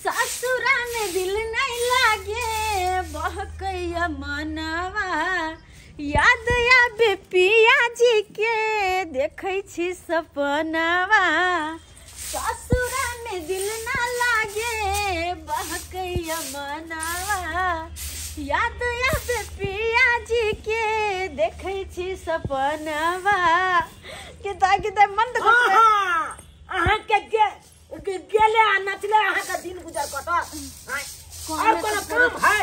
ससुरा में दिल नहीं लागे बहकैया मनवा याद आबे पिया जी के देखै छी सपनावा ससुरा में दिल ना लागे बहकैया मनवा याद आबे पिया जी के देखै छी सपनावा के दाई के दाई मन देखो। अहाँ के गेले आ नचले अहाँ के दिन गुजर कटत और कोनो काम है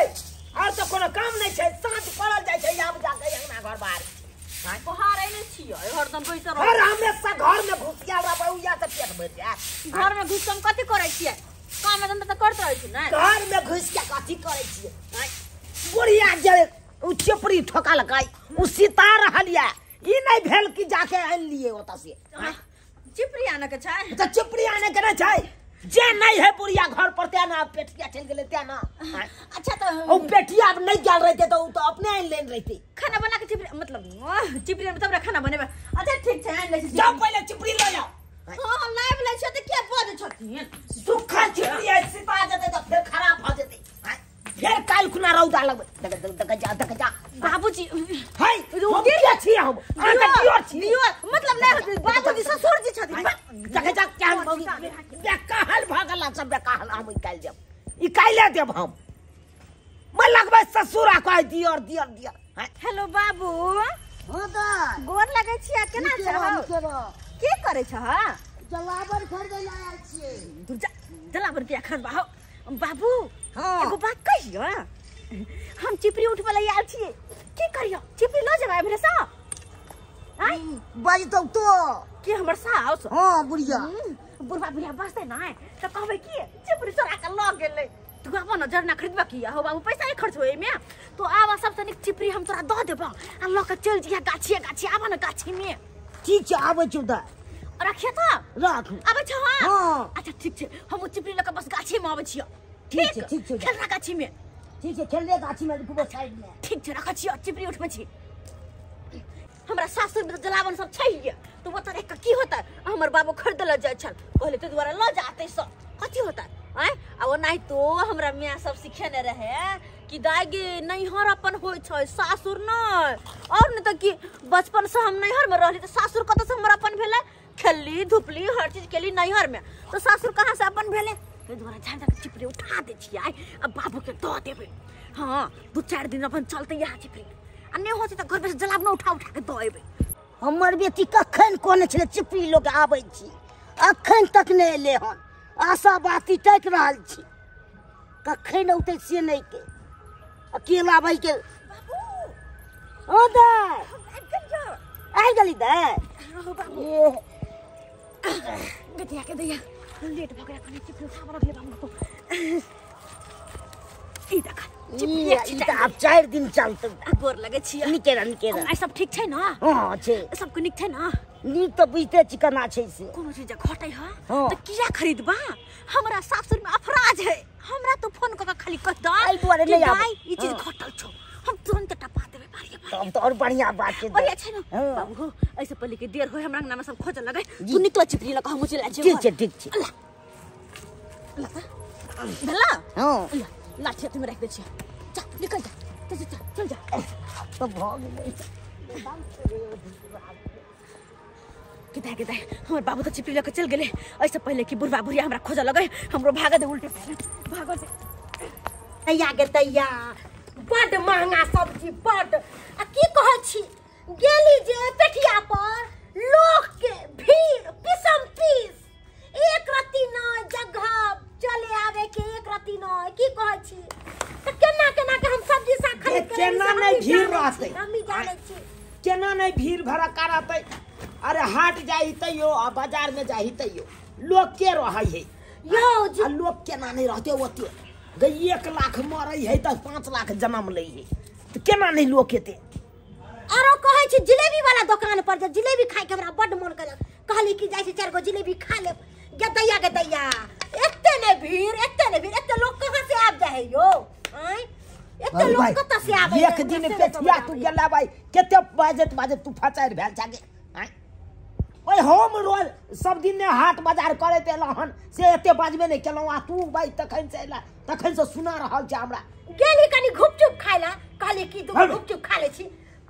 और तो कोनो काम नहीं छै साँझ पड़ल जाइ छै आब जाके अंगना घर बाहर बाहर आइले छियै हरदम बैसल हर हमेशा घर में घुसिया रहबै उया से पेट भरि जायत। घर में घुस हम कथि करै छियै काम धंधा त करत रहै छी नै घर में घुस के कथि करै छियै बुढ़िया जे उ चपड़ी ठोकलकै उ सीता रहल या ई नहीं भेल कि जाके आनि लिए ओतऽ से चिपरी आने के छै त चिपरी आने के नै छै जे नहीं है बुढ़िया घर पर ते ना पेटिया चल गेलै ते ना। अच्छा त ओ पेटिया अब नहीं गेल रहते त उ त अपने आनि लेन रहते खाना बना के चिपरी मतलब चिपरी में तब खाना बनेबे। अच्छा ठीक छै आनि लै छी जाओ पहिले चिपरी ल जाओ। हां लाइव लै छै त के बजै छथिन सुखा चिपरी है सिपा जेतै त फेर खराब भ जेतै फेर काल खुना रौदा लगबै देख देख जा देख जा बाबूजी है हम के छी हम अहाँ के दियोर छी दियोर मतलब नहीं बाबूजी ससुर जी छथिन देख जा क्या हम बेकाहल भगला सब बेकाहल हम निकाल देब ई काइले देब हम मैं लगबै ससुर आ कह दियोर दियोर दियोर। हेलो बाबू। हां दा गोर लगै छी केना छ की करै छ जलाबर खरीदै ल आयल छियै दूर जा जलाबर के खरीदबा हो बाबू। हां एगो बात कहियो हम चिपरी उठबै ल आयल छियै की करियो चिपरी ल जेबै हमरे सा आय बाजतौ तो के हमर साउस। हां बुढ़िया बुढ़वा बुढ़िया बसतै नै त कहबै की चिपरी चोरा के ल गेलै तू अपन जरना खरीदबा की हो बाबू पैसा नहीं खर्च होय में तो आवा सबसे नीक चिपरी हम तोरा द देबौ आ ल के चल जिया गाछी गाछी आवा न गाछी में। ठीक छै आबै छियौ दा रखिए त राख आबै छ। हां अच्छा ठीक छै हम ओ चिपरी ल के बस गाछी में आबै छियौ। ठीक छै ठीक छै खेलना गाछी में ठीक छै खेलने गाछी में रुकबो साइड में। ठीक छै रखै छियौ चिपरी उठबै छी हमरा सासुर में जलावन सब छै तो ओतऽ रख के की होता हमर बाबू खरीद ल जाइ छल कहले ते दुआरे ल जाते सब कथी होता आय आ ओनाहि तो हमरा माय सब सिखेने रहे कि दाइ गे नैहर अपन होइ छै सासुर नै और न त की बचपन से हम नैहर में रहली त सासुर कतऽ से हमर अपन भेलै खेलली धुपली हर चीज केली नैहर में तो सासुर कहाँ से अपन भेलै ताहि दुआरे झाड़ झाड़ चिपरी उठा दै छियै आ बाबू के दऽ देबै। हाँ 2-4 दिन अपन चलतै इएह चिपरी आ नहि होतै तऽ घर पर से जलावना उठा उठा के दऽ एबै। हमर बेटी कखन कहने छलै चिपरी लऽ के आबै छी अखन तक नहि एलै हन आशा बाती टकि रहल छी कखन औतै से नहि के अकेला भाई के। ओ दाइ आबि गेली दाइ गतिया के दैया लेट भऽ गेलै कनि चिपरी उठा रखले बाबू ई देख ई त आब 4 दिन चलतै। गोर लगै छियै निके रह निके रह। आइ सब ठीक छै न? हां छै सबके नीक छै न? नीक त बुझते छी केना छै से कोनो चीज घटै ह त किया खरीदबा हमरा सासुर में अफराज है हमरा तो फोन क के खाली कह द एहि दुआरे नहि आबै ई चीज घटल छौ हम तुरंत टपा देबै बारी तब त और बढ़िया बात छै बढ़िया छै न बाबू हो ऐसे पहिले के देर होय हमरा अंगना में सब खोज लगै तू निकल चिपरी ल के हम चलि आइ। ठीक छै ठीक छै ला भेला। हां लाठी हाथ में राखि दै छियै जा निकल जा चल जा चल जा त भ गेलै किता किता हमर बाबू त चिपरी ल के चल गेलै ऐसे पहिले कि बुढ़वा बुढ़िया हमरा खोज लगै हमरो भाग दे उल्टे भाग दे तैया गे तैया बड महंगा सब्जी बड आ की कहै छी गेली जे पेठिया पर लोक के भीड़ पिसम पीस एक रत्ती न जगह चले आवे के एक रत्ती न की कहै छी त केना केना के हम सब्जी साग खरीद के केना नहीं भीड़ रहतै हम जानै छी केना नहीं भीड़ भड़का रहतै। अरे हाट जाई तैयो आ बाजार में जाई तैयो लोक के रहै है यो आ लोक केना नहीं रहते ओते गे 1 लाख मरै है त 5 लाख जन्म लै है त केना नहीं लोक एते। आरो कहै छी जिलेबी वाला दुकान पर जे जिलेबी खाय के हमरा बड मन करल कहली कि जाइ छी 4 गो जिलेबी खा लेब गे दैया गे दैया एते ने भीड़ एते ने भीड़ एते लोक कहाँ से आबि जाइ है यो आँय एते लोक कतऽ से आबै एक दिन पेठिया तू गेला भाई कते बाजत बाजत तू फचारि भेल छागे आँय ओए हम रोज सब दिन ने हाट बाजार करैत एलहुँ हन से एते बाजबे नहि केलहुँ आ तू भाई तखन से एला तखन से सुना रहल छै हमरा। गेली कनी घुपचुप खाय ला, कहली कि दू घुपचुप खा ले छी,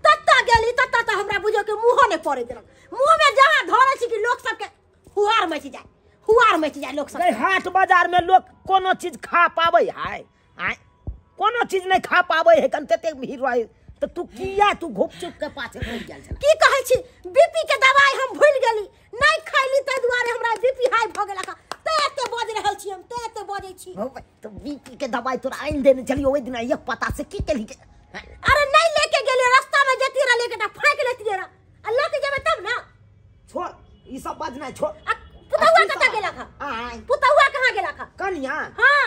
तत्ता गेली तत्ता त हमरा बुझो के मुंहो नै पड़े देलक। मुंह में जहां धरै छी कि लोक सबके हुआर मचि जाय, हुआर मचि जाय लोक सब। हाट बाजार में लोक कोनो चीज खा पाबै है? आय कोनो चीज नहीं खा पाबै है, कन ततेक भीड़ रहे त तू किया तू घुपचुप के पाछे पड़ गेल छला? की कहै छी बीपी के दवाई हम भूल गेली, नहीं खैली तै दुआरे हमरा बीपी हाई भ गेल। ते एते बज रहल छी हम, ते एते बजै छी। तो बीपी के दवाई तोरा आनि देने छलियो ओइ दिना एक पता से की केली? अरे नहीं लेके गेली, रास्ता में जती रह लेके फेंक लेती रह, आ लके जेबे तब ना। छोड़ ई सब बजना छोड़। पुतौआ कत गेला खा? पुतौआ कहां गेला खा? कनिया। हां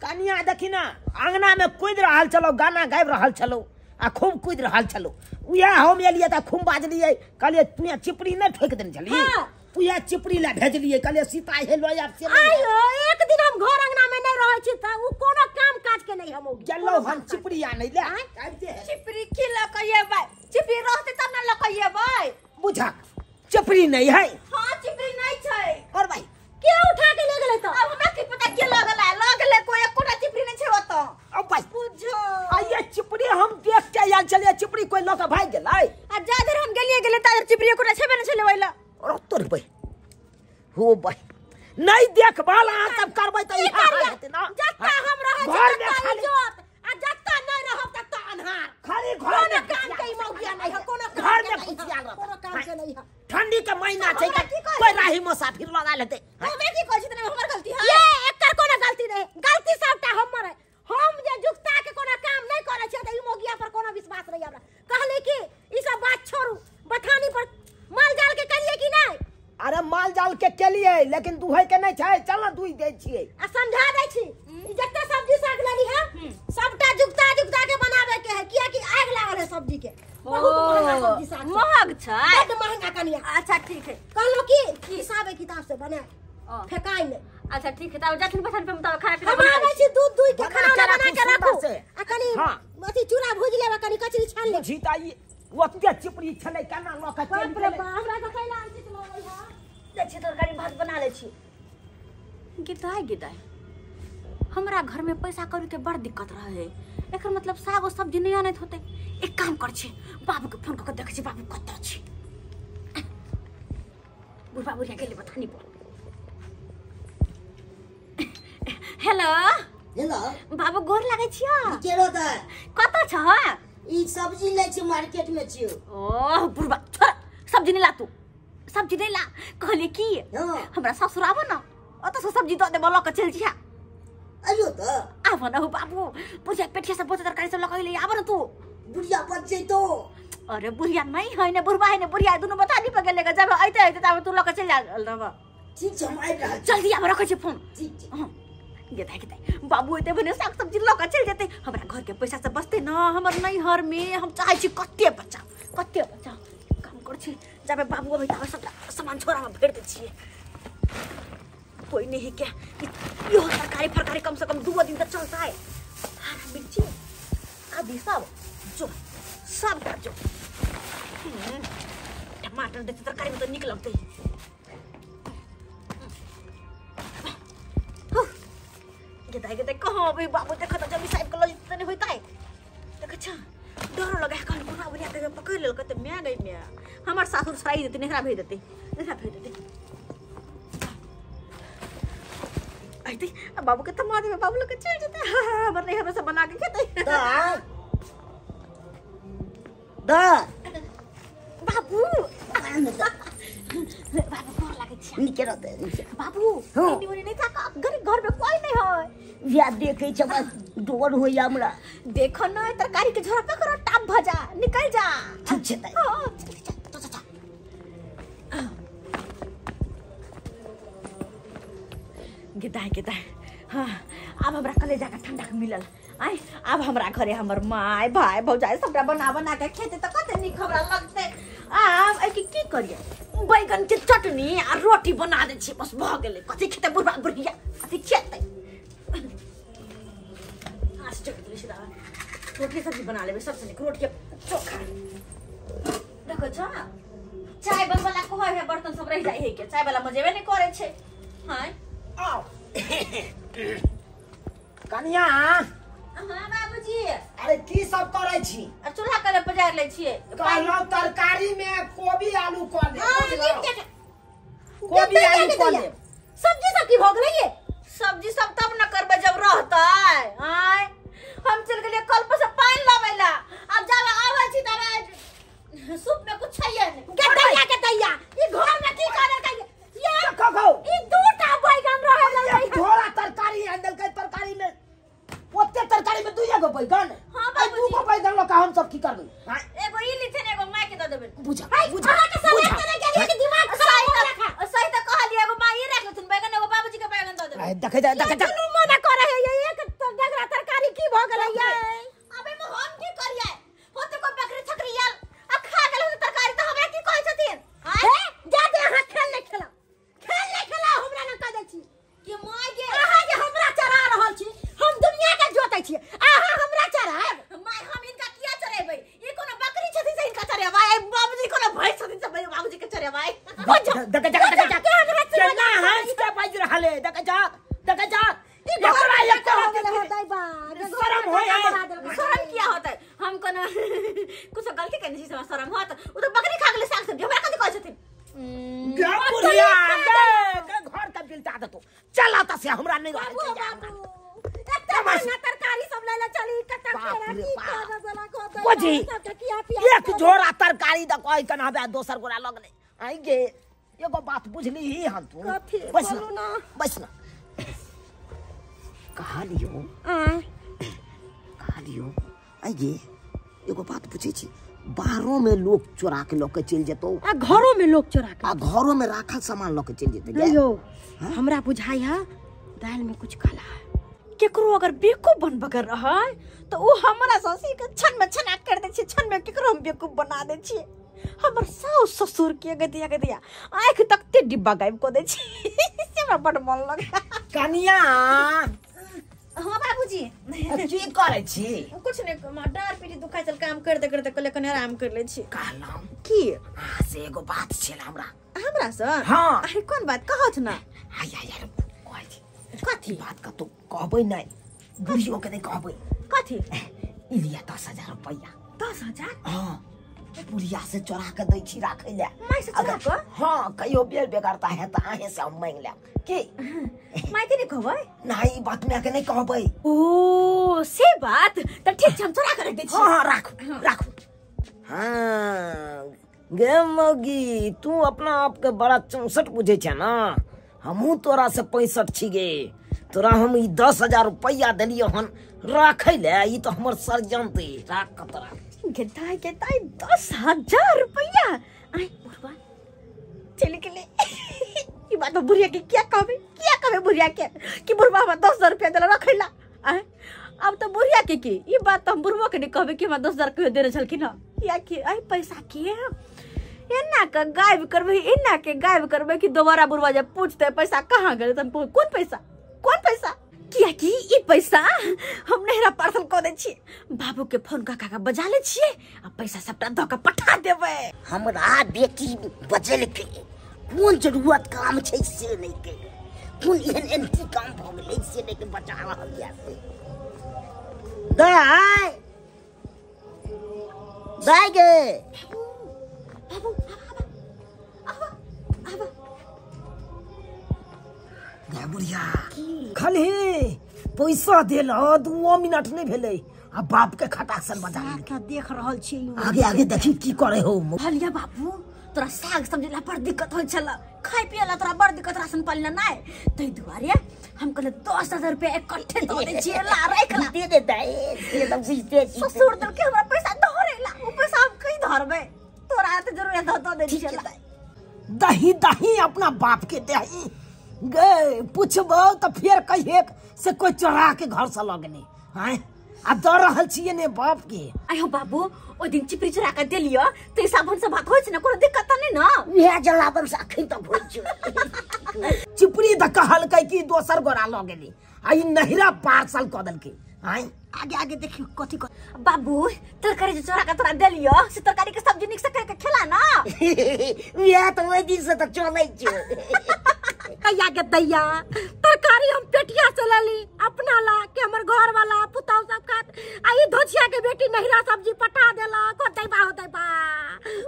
कनिया देखी ना आंगना में कूद रहल छलो, गाना गाबि रहल छलो आ खूब कूद रहल छलो। उएह हम एलियै त खूब बाजलियै, कहलियै तू यहाँ चिपड़ी नहीं ठोकि देने छली? उएह चिपड़ी ला भेजलियै, कहलियै सीता हे लो आब से। आइयो एक दिन हम घर अंगना में नहीं रहै छी त उ कोनो काम काज के नहीं हम गेलौ हम चिपड़ी आनै ले। चिपड़ी की ल के एबै? चिपड़ी रहतै तब ना ल के एबै। बुझक चिपड़ी नहीं है। हां चिपड़ी नहीं छै। और भाई के उठा के ले गेलै त? अब हमरा की पता के लगल है, लगले कोई एकोटा चिपड़ी नहीं छै ओत। अब भाई बुझो आइए चिपड़ी हम देख के आयल छलियै, चिपड़ी कोई ल के भाग गेलै। आ जा धर हम गेलियै गेलै ता चिपड़ी एकोटा छेबे नै छलै ओइला। और तोर भाई हो भाई नहीं देखभाल अहाँ सब करबै त ई हाल हेतै ना। जत्ता हम रहै घर में छी खाली इज्जत, आ जत्ता नहीं रहब तत्ता अन्हार। खाली घर कोनो में काम के मौगिया नहीं है, कोनो घर में खुशियाल रहत, कोनो काम के नहीं है। ठंडी के महीना छै कोई राही मुसाफिर लगा लेतै। हमरा की कहै छी त हमर गलती है? ये एकर कोनो गलती नहीं, गलती सबटा हमर है। हम जे जुगता के कोनो काम नहीं करै छियै त ई मौगिया पर कोनो विश्वास नहीं हमरा। कहली कि ई सब बात छोड़ू, बथानी पर माल जाल के करिए कि नहीं? अरे माल जाल के केलिए लेकिन दुहै के नहीं छै, चल ना दुहि दै छियै। आ समझा दै छी ई जते सब्जी साग लेली है सबटा जुगता जुगता के बनावे के है, किया कि आग लागल है सब्जी के। बहुत महंगा सब्जी साग महग छै, बड महंगा कनिया। अच्छा ठीक है, कहलो कि हिसाबे किताब से बना फेकाई ले। अच्छा ठीक है, तब जाथिन बथान पे हम तब खाना पीना हम आबै छी, दूध दुहि के खाना बना के राखू आ कनी हां अथी चूड़ा भूज लेबे, कनी कचरी छान लेबे। छी त ई ओते चिपड़ी छलै केना ल के चलि बाप रे बाप, हमरा त कैला अंचित लगै है। जाइ छी तरकारी भात बना लै छी। गिदाय गिदाय हमरा घर में पैसा कौड़ी के बड़ दिक्कत रहे, एकर मतलब साग और सब्जी नहीं आनैत होतै। एक काम कर छी, बाबू के फोन क के देखै छी बाबू कतऽ छी। बुढ़बा बुढ़िया गेलै बथानी पर। हेलो हेलो बाबू गोर लागै छियौ? के रहतै? कतऽ छह? ई सब्जी लै छी मार्केट में छियौ। ओह बुढ़बा छोड़, सब्जी नहीं ला तू, सब्जी नहीं ला। कहली की हमरा ससुर आबो न ओतऽ से सब्जी दऽ देबो, लऽ के चलि जिहा। अइयो त आबो न हो बाबू, बुढ़िया पेठिया से बहुत तरकारी सब लऽ के अइलै, आबो न तू। बुढ़िया बच जैतो। अरे बुढ़िया नहीं है ने बुढ़बा है ने बुढ़िया, दुनू बथानी पर गेलै, जब अइते अइते तब तू लऽ के चलि जा रहब। ठीक छै हम आबि रहल छी, जल्दी आबो, रखै छी फोन। ठीक छै। गेताइ गेताइ बाबू अइते भने साग सब्जी लऽ के चलि जेतै, हमरा घर के पैसा सब बचतै न। हमर नैहर में हम चाहै छी कते बचाउ कते बचाउ। काम करै छी जाबे बाबू अबै ताबे सबटा सामान छोरा में भरि दै छियै। कोई नहीं क्या इहो तरकारी फरकारी कम से कम 2 दिन तक चलता है। हरा मिर्ची आदि सब जो सबटा जो टमाटर देते तरकारी में तो निक लगतै। गेताइ गेताइ कहाँ अबै बाबू, देख त जल्दी साहिब के लऽ जेतै नहि होइतै। देखै छ डरो लगै है, कहल बुढ़ा बुढ़िया के पकड़ि लेलकै त my गई my, हमर सासुर सराइ देतै, नेहरा भेज देतै, नेहरा भेज देतै। अइतै आ बाबू के थमा देबै, बाबू लग के चलि जेतै। हमर नहीं हमेशा बना के खेतै। दा बाबू बाबू गोर लागै छी। नीके रहतै बाबू, एनी ओनी नहीं थाक, घर घर में कोई नहीं है। या देखै छ बस डर होइया हमरा। देखो न तरकारी के झोरा पकड़ो, टाप भ जा, निकल जा। ठीक छै त। हां चल चल चल चल। गेदाय गेदाय हाँ अब हमरा कलेजा के ठंडा मिलल। आय अब हमरा घरे हमर my भाई भौजाई सबटा बना बना के खेते त कते नीक हमरा लगतै। आब एहि के की करियै, बैगन के चटनी आ रोटी बना दै छियै, बस भ गेलै। कथी खेतै बुढ़बा बुढ़िया, कथी खेतै? रोटी सब्जी बना लेबै, सबसे नीक रोटी चोखा। देखै छ चाय बनबला कहै है बर्तन सब रह जाय है के चाय वाला मजेबे नहीं करे छै। हां आओ कनिया। हां बाबूजी। अरे की सब करै छी? चूल्हा करे पजार लै छियै। कहलौ तरकारी में कोबी आलू क ले। कोबी आलू क ले। सब्जी सब की भ गेलै ये? सब्जी सब तब न करबै जब रहतै। आय हम चल गेलियै कल पर से पानि लाबै ला, अब जाबे आबै छी तबे सूप में कुछ छैये नै। के दैया के दैया ई घर में की करे के ये देखो ई दूटा बैगन रहे लगै। थोड़ा तरकारी आन देलकै, तरकारी में ओते तरकारी में दुइया गो बैगन। हां बाबूजी दू गो बैगन लऽ के हम सब की करबै? एगो ई लिथिन एगो माय के दऽ देबै। बुझा बुझा के सब चले गेलियै कि दिमाग खराब हो रखा। सही त कहलियै, एगो माय ई राख लेथिन बैगन, एगो बाबूजी के बैगन दऽ देबै। देखै जा देखै जा दुनू मना करे है ये एक डगरा तरकारी की भ गेलै ये? अबे में हम की करियै? होते कोई बकरी छकरी आयल आ खा गेल होते तरकारी त हमरा की कहै छथिन? हे जा दे अहाँ खेल नै खेला, खेल नै खेला हमरा न कह दै छी कि माय गे अहाँ जे हमरा चरा रहल छी, हम दुनिया के जोतै छी, अहाँ हमरा चरायब? माय हम इनका किया चरेबै? ई कोनो बकरी छथिन से इनका चरेबै? बाबूजी कोनो भैंस छथिन से बाबूजी के चरेबै? देख जा देख जा केना हंस के बाजि रहल है। देख जा देख जा ई घर एक शरम होय है। शरम किया होतै? हम कोनो कुछ गलती केने छी से शरम होत? उ त बकरी खा गेलै साग सब्जी, हमरा कथि कहै छथिन? गे बुढ़िया गे घर के बिलटा देतो चल आता से हमरा नहीं बाबू एते महंगा तरकारी सब ले ले चली कत केरा की करे जला को बुझी एक झोरा तरकारी द कहै कना बे दोसर गोरा लगले। आई गे एगो बात बुझली ही हम तू बस ना बस ना कहलियो कहलियो। आई गे एगो बात पूछै छी, बाहरों में लोग चोरा के लऽ के चलि जेतौ आ घरों में लोग चोरा के आ घरों में राखल सामान लऽ के चलि जेतै। यौ हमरा बुझाइ है दाल में कुछ काला है। केकरो अगर बेवकूफ बनबऽ के रहै त उ हमरा ससी के क्षण में छनाक कर दै छै, क्षण में केकरो हम बेवकूफ बना दै छियै। हमर साउस ससुर के गदिया गदिया आँख तक ते डिब्बा गायब कऽ दै छी, से हमरा बड मन लगै। कनिया। हाँ बाबूजी की करै छी? कुछ नहीं, डार पीठी दुखाइ छल, काम करते करते कहलियै कनि आराम कर लै छी। कहलहुँ की अहाँ से एगो बात छल हमरा। हमरा से? हाँ। अरे कोन बात कहत ना? आय आय आय कहै छी। कथी बात कतौ कहबै नहि, बुढ़ियो के नहि कहबै। कथी? ई लिअ 10,000 रुपैआ। 10,000? हाँ बुढ़िया से चोरा के दै छी राखै लए। माय से चोरा के? हाँ कहियो बेर बेगरता है त अहें से हम मांगि लेब। की माय के नहि कहबै? नहीं ई बात माय के नहि कहबै। ओ से बात त ठीक छै, हम चोरा के रख दै छी। हाँ राखू राखू। हाँ गे मौगी तू अपना आप के बड़ा 64 बुझै छै ना, हमहूँ तोरा से 65 छी गे। तोरा हम ई 10,000 रुपैआ देलियै हन राखै लए, ई तऽ हमर षड्यंत्र राख के तोरा। गेदाइ गेदाइ 10,000 रुपैआ। आइ बुढ़वा चलि गेलै। ई बात बुढ़िया के किया कहबै? किया कहबै बुढ़िया के कि बुढ़वा हमरा 10,000 रुपैआ देला रखै ला? आइ अब तऽ बुढ़िया के की ई बात तऽ हम बुढ़बो के नहि कहबै कि हमरा 10,000 कहियो देने छलखिन हँ। किया कि आइ पैसा के एना के गायब करबै, एना के गायब करबै कि दोबारा बुढ़वा जब पूछतै पैसा कहाँ गेलै त हम कहबै कोन पैसा कोन पैसा? कियाकि ई पैसा हम नहिरा पार्सल कऽ दै छियै, बाबू के फोन कऽ कऽ बजा लै छियै आ पैसा सबटा दऽ कऽ पठा देबै। हमरा बेटी बजेलकै कोन जरूरत काम छै से नहि के, कोन एहन एंटी काम भऽ गेलै से नहि के बचा रहल यऽ से। दाय दाय गे बाबू आबा आबा आबा। गे बुढ़िया खलही पैसा देल 2 मिनट नहीं भेलै आ बाप के खटाक सन बजा लेलकै। देख रहल छी आगे आगे देखी की करे हो। हलिया बाबू तोरा साग सब्जी ला बड़ दिक्कत होइ छल, खाय पिए ला तोरा बड़ दिक्कत, राशन पानी ला नहि, ताहि दुआरे हम कहले 10,000 रुपया इकट्ठे दऽ दै छियै, ला राख ला। दे दे दाइ से तऽ बुझिते छी। ससुर देलकै हमरा पैसा धरे ला, ओ पैसा हम कहीं धरबै? तोरा तऽ जरूरत दऽ दै छियै ला। दही दही अपना बाप के दही गे पूछबो तऽ फेर कहिए से कोई चोरा के घर से लऽ गेलै। आँय आ द रहल छियै ने बाप के। आयो बाबू ओ दिन चिपरी चोरा के देलियो त साबुन से भात होय छै ना, कोनो दिक्कत त नै ना? उहे जलावन से अखन तक होय छै। चिपरी त कहलकै कि दोसर गोरा ल गेली आ ई नहिरा पार्सल क देलकै। आय आगे आगे देखियो कथि क बाबू तरकारी जे चोरा के तोरा देलियो से तरकारी के सब्जी निक से कर के खेला ना। उहे त ओइ दिन से त चलै छै। कैया के दैया तरकारी हम पेटिया से लेली अपना ला के हमर घर वाला पुतौ सब खात आ ई धोछिया के बेटी नहिरा सब्जी पटा देला को दैबा हो दैबा।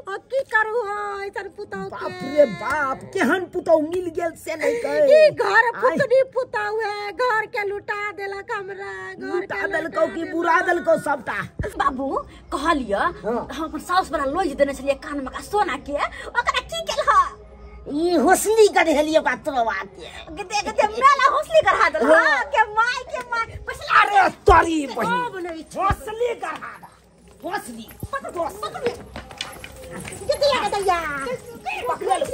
ओ की करू हो ऐसन पुतौ के। बाप रे बाप केहन पुतौ मिल गेल से नहीं कहे। ई घर पुतनी पुतौ है, घर के लुटा देलक हमरा, घर लुटा देलकौ की बुरा देलकौ सबटा। बाबू कहलियो हम अपन साउस वाला लोज देने छलियै कान में का सोना के, ओकरा की केल ह? ई होसली गढ़ेलियो बात के गदे गदे मेला होसली गढ़ा देल। हां के my के my पछला। अरे तोरी बहिन होसली गढ़ा दा, होसली पकड़ गदे गदैया पकड़ लो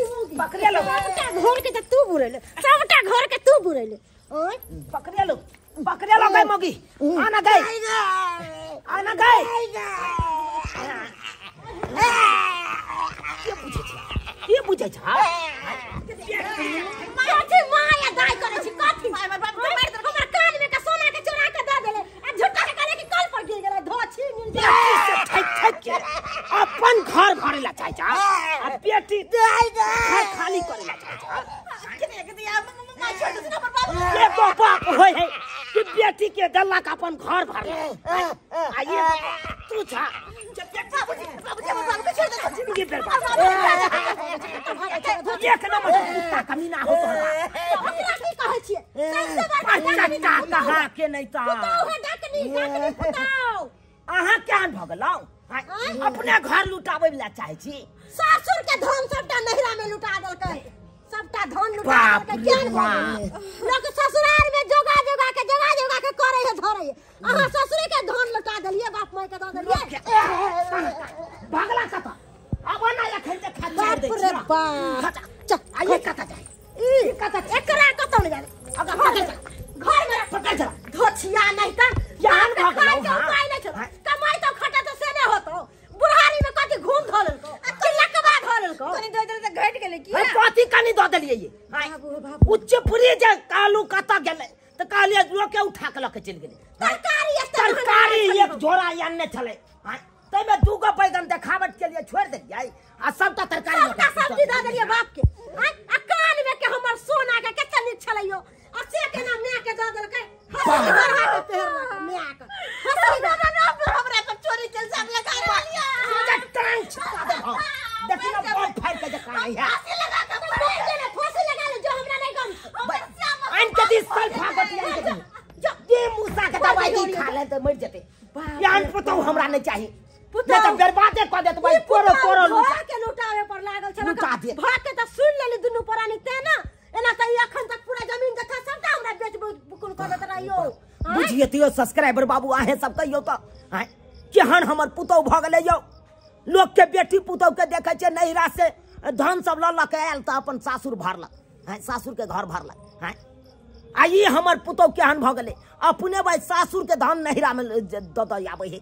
पकड़ लो। सबटा घर के त तू बुरेले, सबटा घर के तू बुरेले। ओए पकड़ लो पकड़ लो गई मोगी आना गई आना गई। के बुझै छै के बुझै छै? कथि माया दाइ करै छी कथि? हमर बाप के मारि देलक। हमर कान में के सोना के चोरा के द देले आ झूठा के कहले कि कल पर गिर गेलै धोछी मिल से ठक ठक के अपन घर भरे ला चाहे छ आ बेटी घर खाली करे ला चाहे छ। के के या माय छोड़ दे हमर बाप के तो बाप होय है कि बेटी के देलक अपन घर भरला। आ ये तू छा बाबूजी बाबूजी हमर बाप के छोड़ दे जिंदगी बर्बाद। एक नंबर कुत्ता कमीना हो तोहर बाप। ओकरा की कहै छियै? सबसे बड़का चट्टा कहा के नहीं ता पुतौ है डाकनी डाकनी पुतौ। अहाँ केहन भ गेलौ? अपने घर लुटाबै ला चाहै छी? सासुर के धन सबटा नहिरा में लुटा देलकै, सबटा धन लुटा देलकै। केहन भऽ गेलै? लोक ससुराल में जोगा जोगा के जोगा जोगा के करै है धरै है, अहाँ ससुरे के धन लुटा देलियै, बाप माय के दऽ देलियै। भागला कत अब ना एखन जे खा बाप रे बाप। चल आइए कत जाय ई कत एकरा कत ले जाय अगर पकड़ जा घर में रख पकड़ जा धोछिया नहीं त केहन भऽ गेलौ? उपाय नहीं छौ, कमाई तो खटा तो से नहीं होतो। बुढ़ारी में कथि घूम धऽ लेलकौ कि लकवा धऽ लेलकौ? कनि दऽ देले त घटि गेलै की? कथि कनि दऽ देलियै ये? उच्च पुरी जे कालू कत गेलै त कहलियै लोके उठा के लऽ के चलि गेलै। तरकारी तरकारी एक झोरा आनने छलै तैमे दूगो बैगन देखावट के लिए छोड़ देलियै आ सबटा तरकारी सबटा सब्जी दऽ देलियै बाप के। आ कान में के हमर सोना के कते नीक छलै यो आ से केना माय के दऽ देलकै? हंसी बढ़ा के पहिरलक माय के। हंसी हमरा पर चोरी के इल्जाम लगा रहलियै। सोचा टांग छिपा देलहौ देखी ना बम फाड़ के देखा नहीं है। फांसी लगा के फांसी लगा ले जो हमरा नहीं गम छौ। आन के दी सल्फा गोटी आन के दी जो दे मूसा के दवाई दी खा ले त मर जेतै। यान पुतौ हमरा नहीं चाही पुतौ नहीं त बर्बादे क देत भाई। कोरो कोरो लुटा के लुटावे पर लागल छल लुटा दे भाग के त सुन लेली दुनू प्राणी ते ना एना त ई अखन तक पूरा जमीन जथा सबटा हमरा बेच बुकुन क देत रहियो। बुझिए तियो सब्सक्राइबर बाबू आहे सब कहियो त केहन हमर पुतौ भ गेलै यौ। लोक के बेटी पुतौ के देखै छै नहिरा से धन सब ल ल के आयल त अपन सासुर भरलक, सासुर के घर भरलक। आ ई हमर पुतौ केहन भ गेलै अपने भाई सासुर के धन नहिरा में the the आबै है।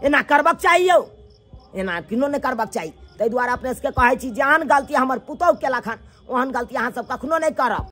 एना करबाक चाही यौ, एना किनो नहि करबाक चाही। ताहि दुआरे अपने सबके कहै छी जेहन गलती हमर पुतौ केलक हन ओहन गलती अहाँ सब कखनो नहि करब।